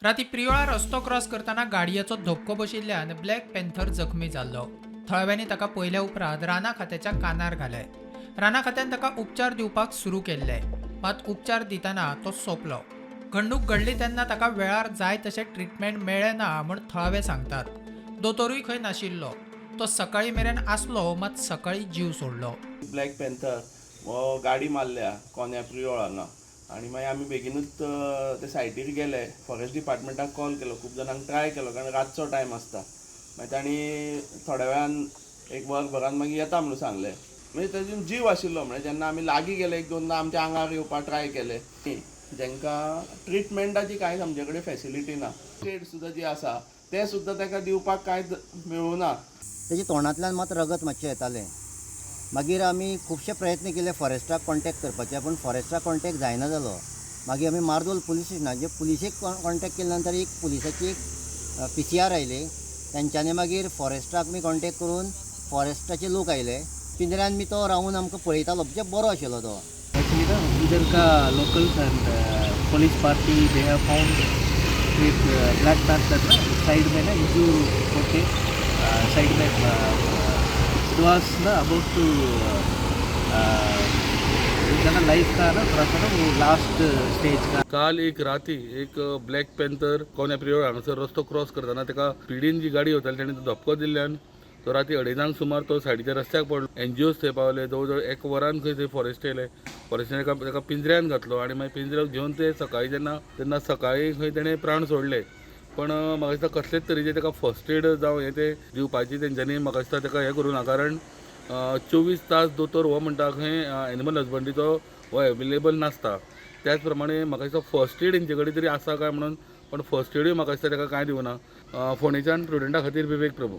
राती प्रियोळा रस्तो क्रॉस करतना गाडयेचो धपको बशिल्ल्यान ब्लॅक पॅन्थर जखमी जाल्लो. थळाव्यांनी ताका पळयल्या उपरांत राना खात्याच्या कानार घाले. राना खात्यान ताका उपचार दिवपाक सुरू केल्ले, मात उपचार दितना तो सोंपलो. घडणूक घडली तेन्ना ताका वेळार जाय तशें ट्रिटमेंट मेळ्ळें ना म्हूण थळावे सांगतात. दोतोरूय खंय नाशिल्लो. तो सकाळी मेरेन आसलो, मात सकाळी जीव सोडलो. ब्लॅक पॅन्थर हो गाडी मारल्या कोन्या प्रियोळ हांगा आनी मागीर आमी बेगिनूच ते सायटीर गेले. फॉरेस्ट डिपार्टमेंटाक कॉल केलो, खूब जाणांक ट्राय केलो, कारण रातचो टायम आसता. मागीर तांणी थोड्या वेळान, एक वर भरान मागीर येता म्हणून सांगलें. म्हणजे तातूंत जीव आशिल्लो. म्हणजे जेन्ना आमी लागीं गेले, एक दोनदां आमच्या आंगार येवपाक ट्राय केले. जेंकां ट्रिटमेंटाची कांयच आमचे कडेन फॅसिलिटी ना. एड सुद्दां जी आसा, तें सुद्दां ताका दिवपाक कांयच मेळूना. तेच्या तोंडांतल्यान मात रगत मातशें येतालें. मागीर आमी खुबशे प्रयत्न केले फॉरेस्टाक कॉन्टेक्ट करपाचे, पूण फॉरेस्टाक कॉन्टेक्ट जायना जालो. मागीर आमी मार्दोल पुलीस स्टेशनाचे पुलिसेक कॉन्टेक्ट केले नंतर एक पुलिसाची एक पीसीआर आयली. तेंच्यांनी मागीर फॉरेस्टाक मी कॉन्टेक्ट करून फॉरेस्टाचे लोक आयले. पिंजऱ्यान मी तो रावून आमकां पळयतालो, म्हणजे बरो आशिल्लो तो. एक्चुअली ना इधर का locals and police party, they have found एक ब्लैक पैंथर ना साइड में ना इंजूर होके साइड में. It was ना अबाउट टू ना लाइफ का ना थोड़ा सा ना वो लास्ट स्टेज का. काल एक राती एक ब्लॅक पॅन्थर कोन्या प्रियोळ हांगासर रस्तो क्रॉस करतना ताका स्पिडीन जी गाडी वताली तेणी धपको दिल्ल्यान तो राती अडेजांक सुमार तो सायडीच्या रस्त्याक पडलो. एनजीओज थंय पावले. जवळ जवळ एक वरान खंय थंय फॉरेस्ट येयले. फॉरेस्टान ताका पिंजऱ्यान घातलो आनी मागीर पिंजऱ्याक घेवन ते सकाळी जेन्ना, तेन्ना सकाळी खंय तेणें प्राण सोडले. पण म्हाका दिसता कसलेच तरेचे ताका फर्स्ट एड जावं हें तें दिवपाची तेंच्यांनी म्हाका दिसता ताका हें करूं ना, कारण 24 तास दोतोर हो म्हणटा खंय एनिमल हजबंड्रीचो हो एवेलेबल नासता. त्याच प्रमाणे म्हाका दिसता फर्स्ट एड हेंचे कडेन तरी आसा काय म्हणून, पण फर्स्ट एडूय म्हाका दिसता ताका कांय दिवना. फोंडेच्यान प्रुडंटा खातीर विवेक प्रभू.